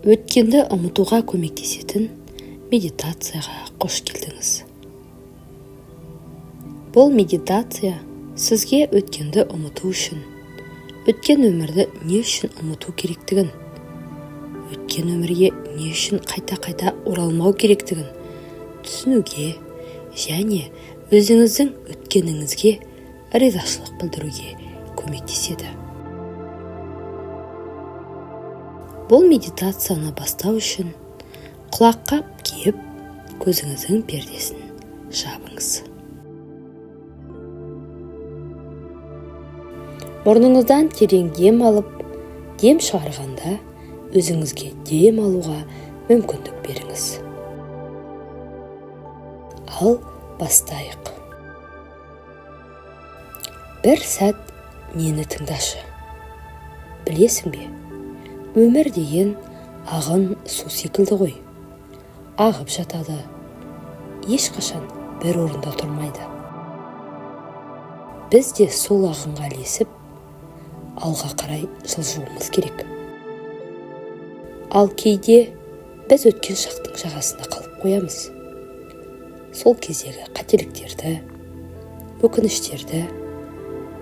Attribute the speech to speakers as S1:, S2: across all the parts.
S1: Өткенді ұмытуға көмектесетін медитацияға қош келдіңіз. Бұл медитация сізге өткенді ұмыту үшін, өткен өмірді не үшін ұмыту керектігін, өткен өмірге не үшін қайта-қайта оралмау керектігін түсінуге және өзіңіздің өткеніңізге ризашылық білдіруге көмектеседі. Бұл медитацияны бастау үшін құлаққап киіп, көзіңіздің пердесін жабыңыз. Мұрныңыздан терең дем алып, дем шығарғанда өзіңізге дем алуға мүмкіндік беріңіз. Ал бастайық. Бір сәт мені тыңдашы. Білесің бе, өмір деген ағын су секілді ғой. Ағып жатады, ешқашан бір орында тұрмайды. Біз де сол ағынға ілесіп, алға қарай жылжуымыз керек. Ал кейде біз өткен шақтың жағасында қалып қоямыз. Сол кездегі қателіктерді, өкініштерді,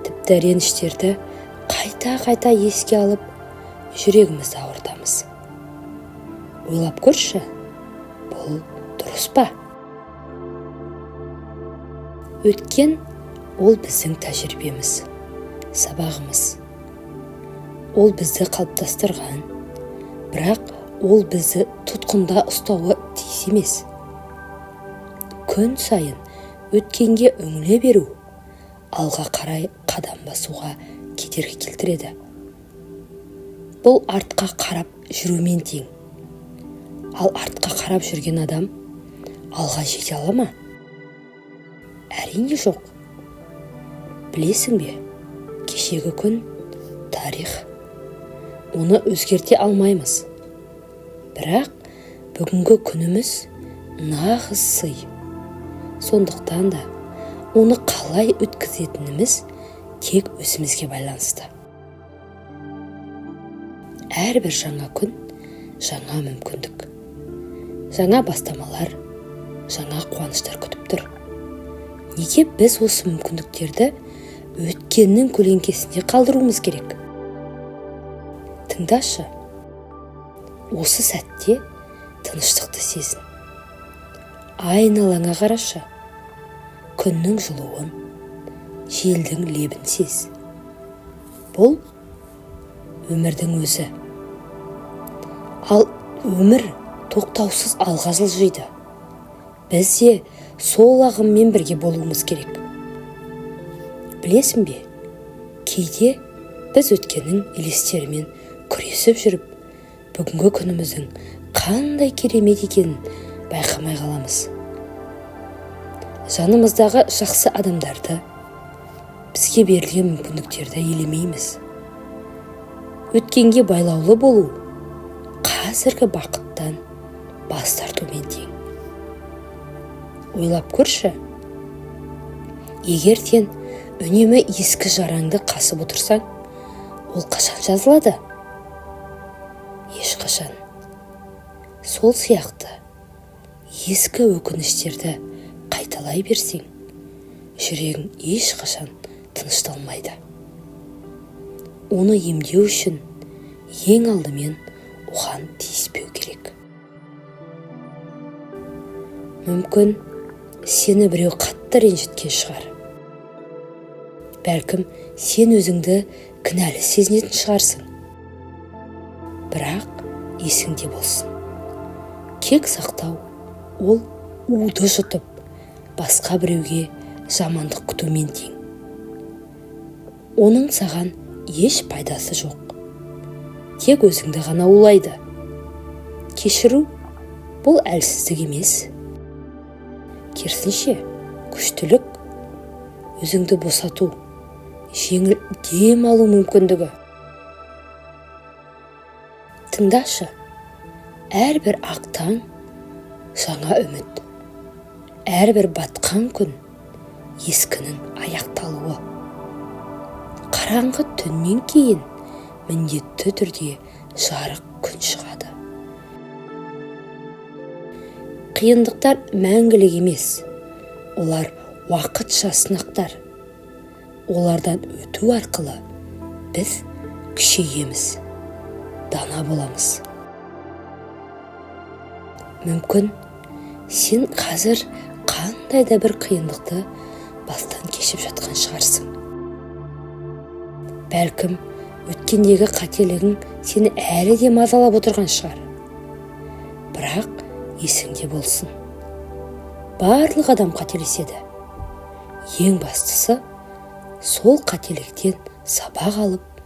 S1: тіпті реніштерді қайта-қайта еске алып, жүрегімізді ауыртамыз. Ойлап көрші, бұл дұрыс па? Өткен ол біздің тәжірибеміз, сабағымыз. Ол бізді қалыптастырған, бірақ ол бізді тұтқында ұстауы тиіс емес. Күн сайын өткенге үңіле беру алға қарай қадам басуға кедергі келтіреді. Бұл артқа қарап жүрумен тең. Ал артқа қарап жүрген адам алға жете ала ма? Әрине жоқ. Білесің бе, кешегі күн тарих. Оны өзгерте алмаймыз. Бірақ бүгінгі күніміз нағыз сый. Сондықтан да оны қалай өткізетініміз тек өзімізге байланысты. Әрбір жаңа күн жаңа мүмкіндік, жаңа бастамалар, жаңа қуаныштар күтіп тұр. Неге біз осы мүмкіндіктерді өткеннің көлеңкесінде қалдыруымыз керек? Тыңдашы, осы сәтте тыныштықты сезін. Айналаңа қарашы, күннің жылуын, желдің лебін сез. Бұл өмірдің өзі. Ал өмір тоқтаусыз алға жылжиды. Біз де сол ағыммен бірге болуымыз керек. Білесің бе, кейде біз өткеннің елестерімен күресіп жүріп, бүгінгі күніміздің қандай керемет екенін байқамай қаламыз. Жанымыздағы жақсы адамдарды, бізге берілген мүмкіндіктерді елемейміз. Өткенге байлаулы болу қазіргі бақыттан бас тартумен тең. Ойлап көрші, егер сен үнемі ескі жараңды қасып отырсаң, ол қашан жазылады? Ешқашан. Сол сияқты ескі өкініштерді қайталай берсең, жүрегің ешқашан тынышталмайды. Оны емдеу үшін ең алдымен оған тиіспеу керек. Мүмкін сені біреу қатты ренжіткен шығар. Бәлкім сен өзіңді кінәлі сезінетін шығарсың. Бірақ есіңде болсын. Кек сақтау ол уды жұтып, басқа біреуге жамандық күтумен тең. Оның саған еш пайдасы жоқ. Тек өзіңді ғана улайды. Кешіру бұл әлсіздік емес. Керісінше, күштілік, өзіңді босату, жеңіл дем алу мүмкіндігі. Тыңдашы, әрбір ақ таң жаңа үміт, әрбір батқан күн ескінің аяқталуы. Қараңғы түннен кейін міндетті түрде жарық күн шығады. Қиындықтар мәңгілік емес, олар уақытша сынақтар. Олардан өту арқылы біз күшейеміз, дана боламыз. Мүмкін, сен қазір қандай да бір қиындықты бастан кешіп жатқан шығарсың. Бәлкім, өткендегі қателігің сені әлі де мазалап отырған шығар. Бірақ есіңде болсын, барлық адам қателеседі. Ең бастысы, сол қателіктен сабақ алып,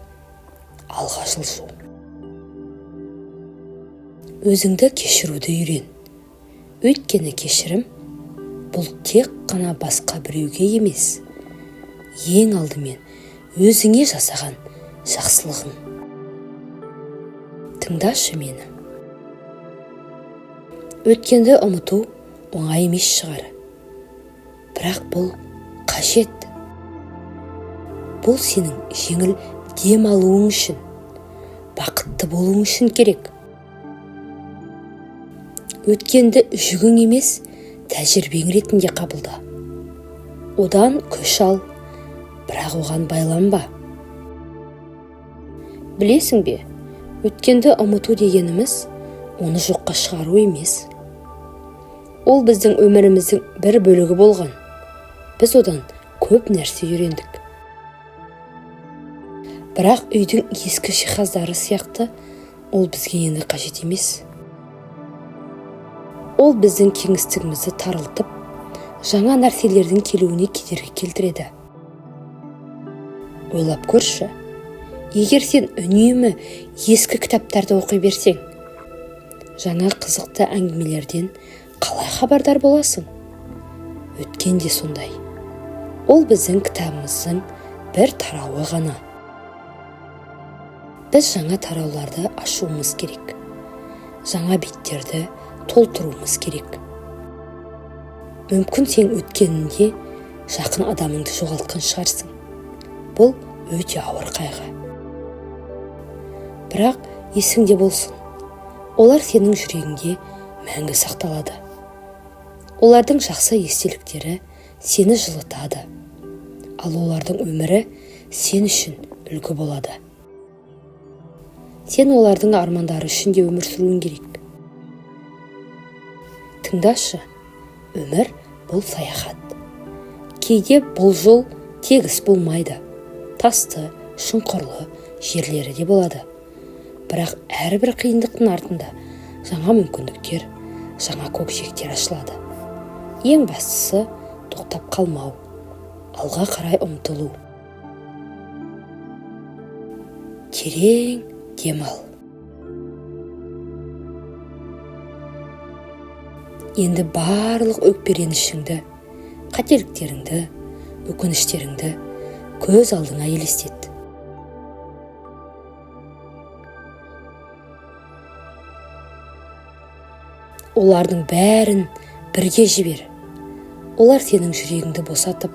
S1: алға жылжу. Өзіңді кешіруді үйрен. Өйткені кешірім бұл тек қана басқа біреуге емес, ең алдымен өзіңе жасаған жақсылығың. Тыңдашы мені. Өткенді ұмыту оңай емес шығар, бірақ бұл қажет. Бұл сенің жеңіл дем алуың үшін, бақытты болуың үшін керек. Өткенді жүгің емес, тәжірибең ретінде қабылда. Одан күш ал, бірақ оған байланба. Білесің бе, өткенді ұмыту дегеніміз оны жоққа шығару емес. Ол біздің өміріміздің бір бөлігі болған. Біз одан көп нәрсе үйрендік. Бірақ үйдің ескі жиһаздары сияқты ол бізге енді қажет емес. Ол біздің кеңістігімізді тарылтып, жаңа нәрселердің келуіне кедергі келтіреді. Ойлап көрші, егер сен үнемі ескі кітаптарды оқи берсең, жаңа қызықты әңгімелерден қалай хабардар боласың? Өткен де сондай. Ол біздің кітабымыздың бір тарауы ғана. Біз жаңа тарауларды ашуымыз керек. Жаңа беттерді толтыруымыз керек. Мүмкін, сен өткенінде жақын адамыңды жоғалтқан шығарсың. Бұл өте ауыр қайғы. Бірақ есіңде болсын, олар сенің жүрегіңде мәңгі сақталады. Олардың жақсы естеліктері сені жылытады, ал олардың өмірі сен үшін үлгі болады. Сен олардың армандары үшін де өмір сүруің керек. Тыңдашы, өмір бұл саяхат. Кейде бұл жол тегіс болмайды. Тасты, шұңқырлы жерлері де болады. Бірақ әрбір қиындықтың артында жаңа мүмкіндіктер, жаңа көкжиектер ашылады. Ең бастысы, тоқтап қалмау, алға қарай ұмтылу. Терең дем ал. Енді барлық өкпе-ренішіңді, қателіктеріңді, өкініштеріңді көз алдыңа елестет. Олардың бәрін бірге жібер. Олар сенің жүрегіңді босатып,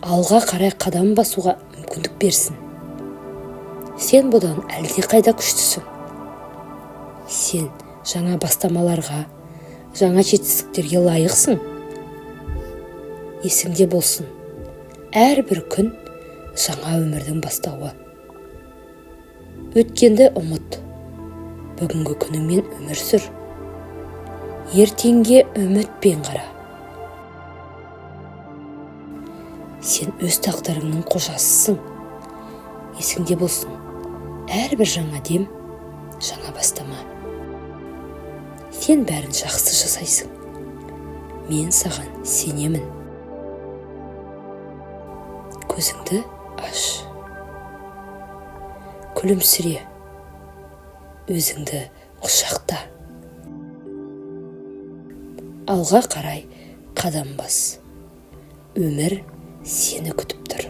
S1: алға қарай қадам басуға мүмкіндік берсін. Сен бұдан әлдеқайда күштісің. Сен жаңа бастамаларға, жаңа жетістіктерге лайықсың. Есіңде болсын, әрбір күн жаңа өмірдің бастауы. Өткенді ұмыт, бүгінгі күніңмен өмір сүр. Ертеңге үмітпен қара. Сен өз тағдырыңның қожасысың. Есіңде болсын, әрбір жаңа дем, жаңа бастама. Сен бәрін жақсы жасайсың. Мен саған сенемін. Көзіңді аш. Күлімсіре. Өзіңді құшақта. Алға қарай қадам бас. Өмір сені күтіп тұр.